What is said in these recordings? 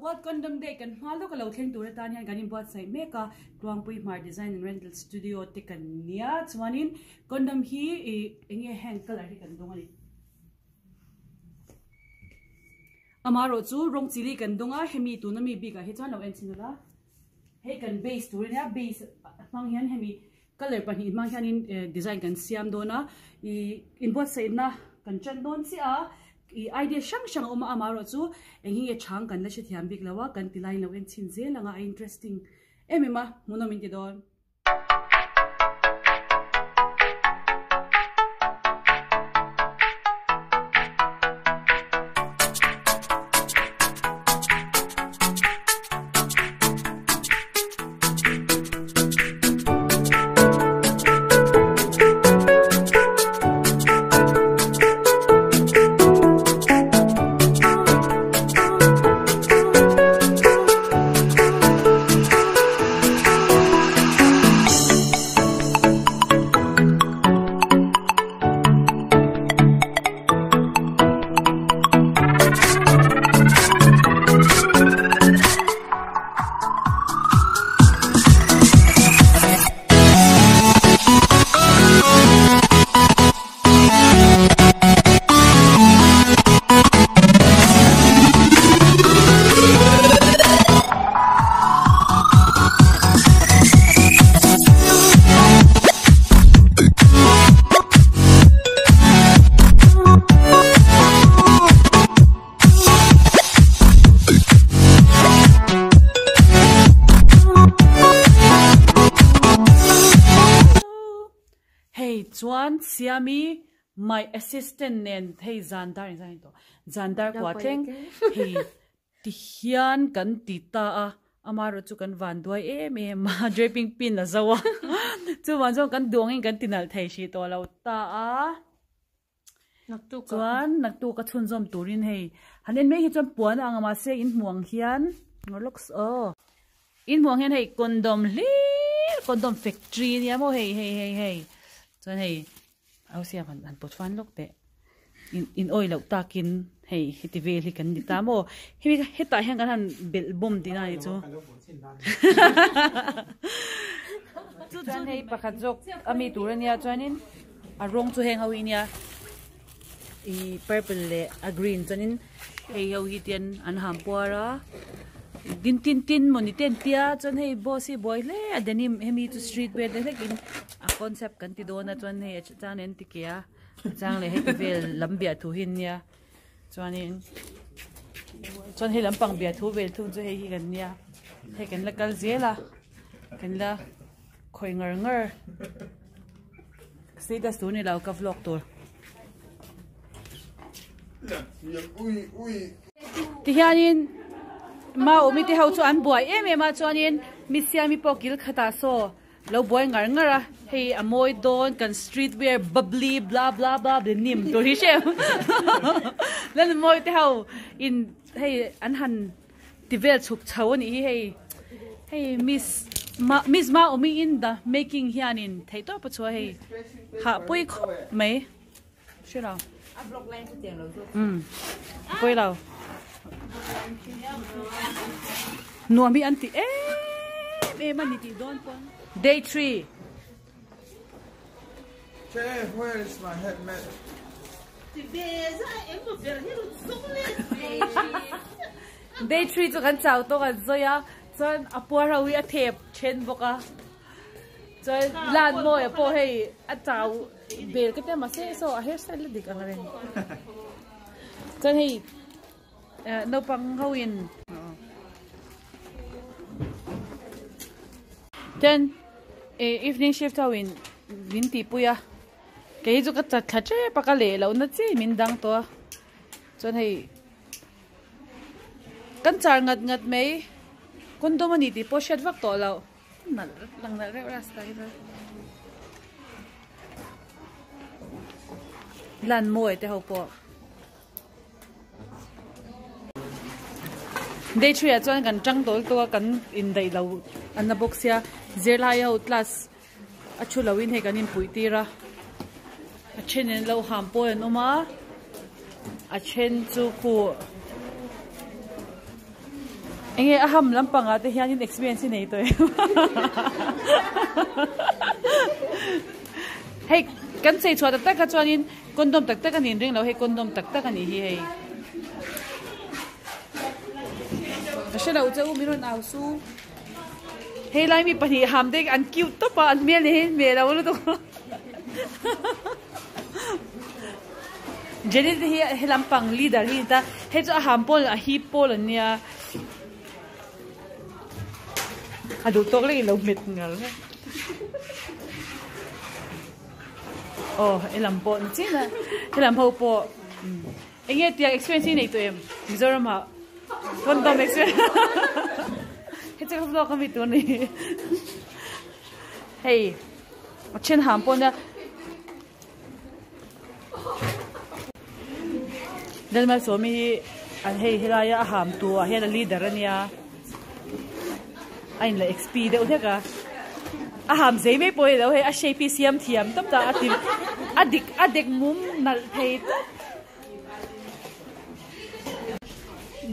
World Condom Day kan hma lawk a lo thleng tur atan hian kan inbuatsaih mek a, Tluangpui Hmar Design and Rental Studio te kan nia chuanin condom hi ih eng nge heng colour hi kan dawng a ni. Amaherawh chu rawng chili kan dawng a, hemi tuna mi bikah hi chuan lo en chhin ula, hei kan base tur a nia, base hmang hian hemi colour pahnih hmang hianin design kan siam dawn a, ih inbuatsaihna kan tan dawn chiah a, ih idea hrang hrang a awm a, amaherawh chu eng hi nge chhang kan la hrethiam bik lo a, kan ti laiin lo en chhin zel ang a, a interesting em em a, hmuhnawm in ti dawn. Hei chuan Siami my assistant nen hei zan dar engzah nge tawh zan dar kua thleng hei ti hian kan ti ta a amaherawh chu kan van duai em em a draping pin a zo a chuvang chuan kan duh angin kan ti nalh thei hrih tawh lo ta a. Chuan naktuk a chhunzawm turin hei han en mai hi chuan puan a ang a mahse in hmuh ang hian looks aw in hmuh ang hian hei condom hlir condom factory ania maw hei hei hei hei chuan hei au siam han han pawt fan lawk teh in in awih loh takin hei heti vel hi kan ni ta maw hemi hetah hian kan han belh bawm tihna a nih chu chuan hei pakhat zawk ami tur ania chuanin. A rawng chu heng ho hi nia ih purple leh a green chuanin hei ho hi tian an ham puar a tin tin tin mawni te an tia chuan hei boss hi buai hle a denim hemi chu street wear te hlekin a concept kan ti dawn a chuan hei a chang leh an ti ke a a chang leh heti vel lam biah thu hi an nia chuanin chuan hei lampang biah thu vel thung chu hei hi kan nia hei kan la kal zel a kan la. Khawi ngar ngar status tur ni lo ka vlog tur. Ti hianin Maumi te ho chu an buai em em a chuanin mi siami pawh kil khatah saw lo buai ngar ngar a hei a mawi dawn kan street wear bubbly bla bla bla denim tur hi hrem lan mawi te ho in hei an han Ti vel chhuk chho a nih hi hei hei miss ma miss ma awmi in the making hianin theih tawp a chhuah hei hah pui khawp mai hre lo um pawi lo nuam hi an ti em em a ni tih dawn pawn day 3 Where is my helmet? Day 3 chu kan chau tawk an zawi a chuan a puar ho hi a thep then bawk a chuan lan mawi a pawh hei a chau bel ka tia mahse saw a hairstyle la dik ang reng chuan hei naupang ho in Chuan evening shift ho in min tihpui a kei chu ka chat thla tep a ka leh loh na chi min dang tawh a chuan hei kan char ngat ngat mai condom a ni tih pawh hriat vak tawh loh nalh lang nalh reuh rasta hi chuan lan mawi te ho pawh. Day 3 ah chuan kan tang tawl tawh a kan indaih lo a na bawk sia zirlai ho class a thu lo in hei kan inpuih tir a a then in lo ham pawi an awm a a then chu khuh. Enge a ham lampang ah te hianin experience hi nei tawh em? Hei kan chei chhuah tak tak kha chuanin condom tak tak a nih ring lo hei condom tak tak a nih hi hei. Ka hre lo che u min rawn au su. Hei lai mi pahnih ham te an cute tawp a an hmel ni hi hmel lo lutuk. Jenny te hi he lampang leader hi ta hei chu a ham pawl a hip pawl an nia a duh tawk lek in lo hmet ngar mai aw he lam pawh ni chin a he lam ho pawh eng nge tiang experience hi nei tawh em Mizoram ah condom experience hei chu ka vlog ami tur ni hei a then ham pawh nia Lalmalsawmi hi an hei helaia a ham tu ah hian a leader ania a inla xp deuh hlek a a ham zei mai pawh a ni lo hei a shape hi siam thiam tawp ta a ti a dik a dek mum nalh thei tawp.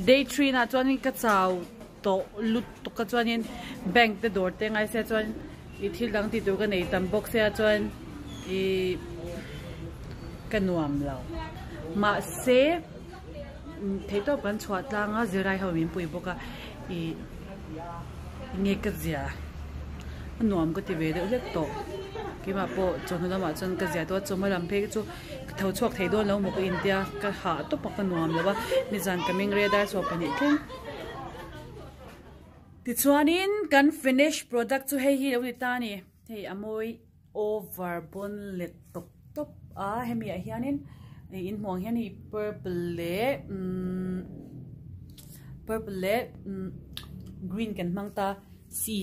Day 3 nah chuanin ka chau tawh lutuk a chuanin bank te dawr te ngai se chuan ih thil dang tih tur ka nei tam bawk sia chuan ih ka nuam lo mahse theihtawp kan chhuah tlang a zirlai ho min pui bawk a ih nge ka zia a nuam ka ti ve deuh hlek tawh keimah pawh chawhnu lamah chuan ka zia tawh a chawhma lam phei chu ka tho chhuak thei dawn lo maw ka intia ka hah tawp a ka nuam lo a nizan ka meng rei a dar chhuah pahnih thleng. Tichuanin kan finish product chu hei hi lo ni ta a ni. Hei a mawi over bawn let tawp tawp a hemi ah hianin in hmuh ang hian hei purple leh umm purple leh umm green kan hmang ta si.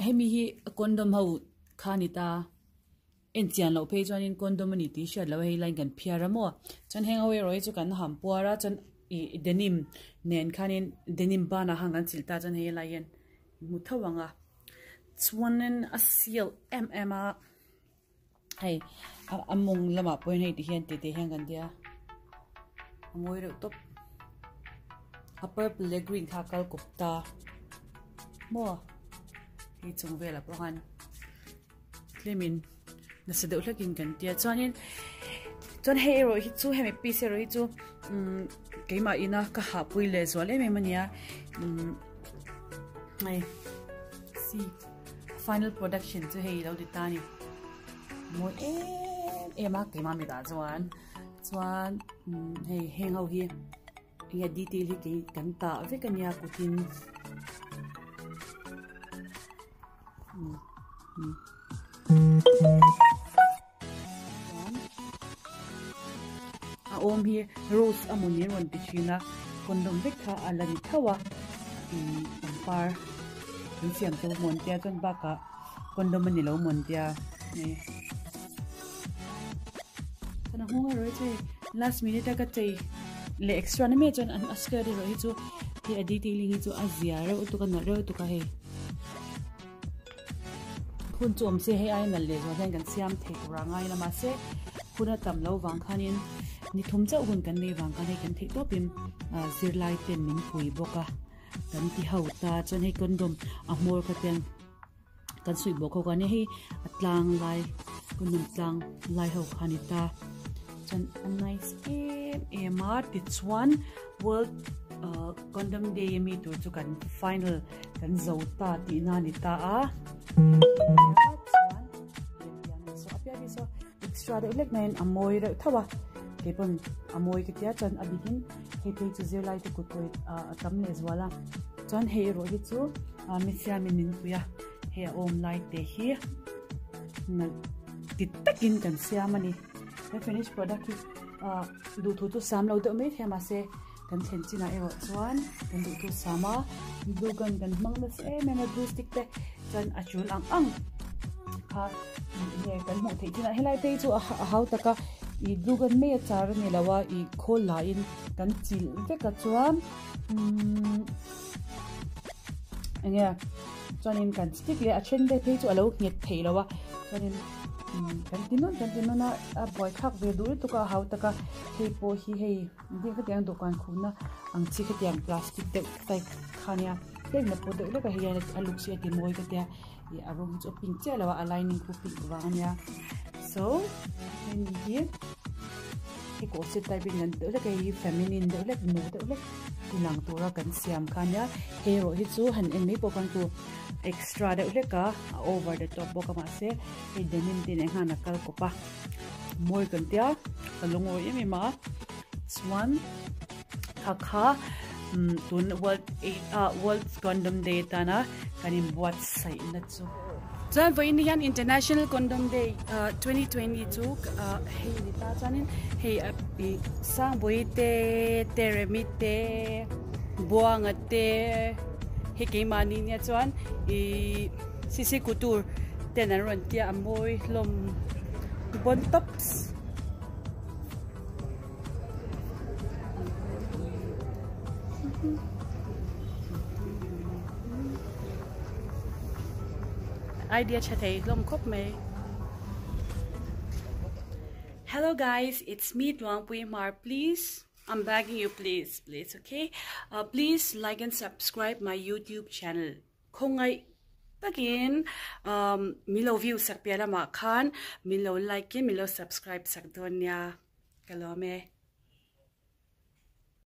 Hemi hi condom ho kha a ni ta. En chian loh phei chuanin condom a ni tih hriat loh a hei line kan phiar a maw chuan heng ho erawh hi chu kan ham puar a chuan ih denim nen khanin denim banah khan kan chilh ta chuan hei helai hian hmu tho ang a chuanin a sial em em a hei a mawng lamah pawh hian hei ti hian tete hian kan tia a mawi reuh tawp a purple leh green kha a kal kawp ta maw hei chung velah pawh khan. Tlemin nasa deuh hlekin kan tia chuanin chuan hei erawh hi chu hemi piece erawh hi chu umm keimah ina ka hahpui leh zual em em ania umm hei si final production chu hei lo ti ta a ni mawi em em a keimah mitah chuan chuan umm hei heng ho hi enge detail hi kei kan tah vek ania kutin. A awm hi rose a mawni a rawn ti thin a condom vek kha a la ni tho a ih pangpar an siam chu mawn tia chuan bakah condom a ni lo mawn tia hei chuan a nghawng erawh hi chu hei last minute a ka chei leh extra na mai chuan an a skirt erawh hi chu hei a detailing hi chu a zia reuh lutuk a nalh reuh lutuk a hei. Hun chu awm se hei ai nalh leh zual hian kan siam thei tur a ngai la mahse hun a tam lo vang khanin ni thum chauh hun kan nei vang khan hei kan theih tawpin zirlai ten min pui bawk a kan ti ho ta chuan hei condom a hmawr kha ten kan suih bawk ho khan hei a tlang lai condom tlang lai ho kha ni ta chuan a nice em em a tichuan world condom day ami tur chu kan final Kan zo ta tihna a ni ta a. Chuan a piah saw extra deuh hlek naiin a mawi reuh tho a. Kei pawn a mawi ka tia chuan a bikin hei phei chu zirlai te kut pawh a tam leh zual a. Chuan hei erawh hi chu mi siamin min pui a, hei a awm lai te hi nalh ti takin kan siam a ni. He finish product hi duhthu chu sam lo deuh mai thei a mahse Kan thlen chinah erawh chuan kan duhthu sam a, glue gun kan hmang nasa em em a, glue stick te chuan a tul ang ang kha nge kan hmuh theih chinah helai phei chu a hau tak a, ih glue gun mai a char a ni lo a, ih khawl lahin kan chilh vek a chuan umm eng nge chuanin kan stick leh a then te phei chu a lo nghet thei lo a chuanin. Kan ti nawn kan ti nawn a a buaithlak ve duh lutuk a a hau tak a hei pawh hi hei engtin khatiang dawhkan khuhna ang chi khatiang plastic deuh type kha ania tlem a pawt deuh hlek a hei hian a luk hi a ti mawi ka tia ih a rawng hi chu a pink chiah lo a a lining khu pink vang ania so hemi hi hei kawh set type in kan ti deuh hlek a hei hi feminine deuh hlek nu deuh hlek ti lang tura kan siam kha ania hei erawh hi chu han en mai pawh khan chu extra deuh hlek a a over the top bawk a mahse hei denim te nen khan a kal kawp a mawi kan tia ka lungawi em em a chuan kha kha umm tun world ah world condom day atana kan inbuatsaih na chu. Chuan vawiin hian international condom day ah 2020 chu ah hei a ni ta chuanin hei ih Sangbawi te Teremi te Buanga te hei keimahni nia chuan ih Sisi Couture ten an rawn tia a mawi hlawm bon tops. Idea tha thei hlawm khawp mai. Hello guys, it's me Tluangpui Hmar. Please, I'm begging you please, please, okay? Uh, please like and subscribe my YouTube channel. Khawngaih takin um, min lo view sak piah lamah khan min lo like in min lo subscribe sak dawn nia. Ka lawm e.